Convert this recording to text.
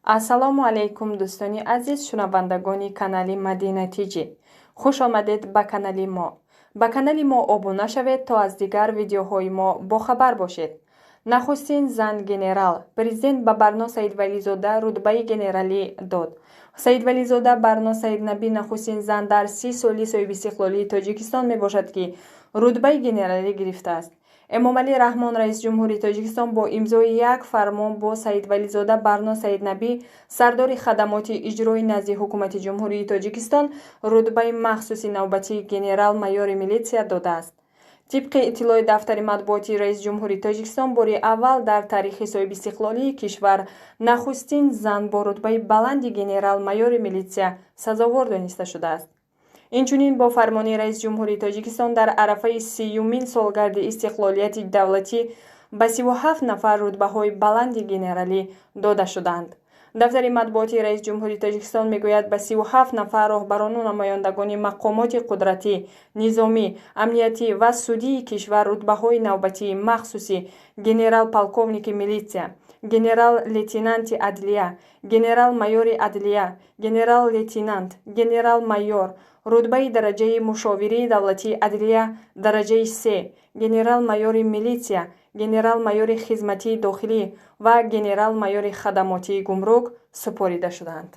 Ассалому алайкум, дӯстони азиз, шунавандагони канали Мадина Тиҷи. Хуш омадед ба канали мо. Ба канали мо обуна шавед, то аз дигар видеоҳои мо бохабар бошед. Нахустин зан генерал. Президент ба Барно Саидвализода рутбаи генералӣ дод. Саидвализода Барно Саиднабӣ нахустин зан дар 30 соли соҳибистиқлолии Тоҷикистон мебошад, ки рутбаи генералӣ гирифтааст. Эмомалӣ Раҳмон, раиси ҷумҳури Тоҷикистон, бо имзои як фармон бо Саидвализода Барно Саиднабӣ, сардори хадамоти иҷроӣ назди Ҳукумати Ҷумҳурии Тоҷикистон, рутбаи махсуси навбатии генерал-майори милитсия додааст. Тибқи иттилои дафтари матбуотии раиси ҷумҳури Тоҷикистон, бори аввал дар таърихи соҳибистиқлолии кишвар нахустин зан бо рутбаи баланди генерал-майори милитсия сазовор дониста шудааст. Инчунин бо фармони раиси ҷумҳури Тоҷикистон дар арафаи 30-юмин солгарди истиқлолияти давлатӣ ба 37 нафар рутбаҳои баланди генералӣ дода шуданд. Дафтари матбуоти раиси ҷумҳури Тоҷикистон мегӯяд, ба 37 нафар роҳбарону намояндагони мақомоти қудратӣ, низомӣ, амниятӣ ва судии кишвар рутбаҳои навбатии махсуси генерал-полковники милитсия, генерал-лейтенанти адлия, генерал-майори адлия, генерал-лейтенант, генерал-майор, рутбаи дараҷаи мушовирии давлатии адлия дараҷаи се, генерал-майори милитсия, генерал-майори хизматии дохилӣ ва генерал-майори хадамотии гумрук супорида шуданд.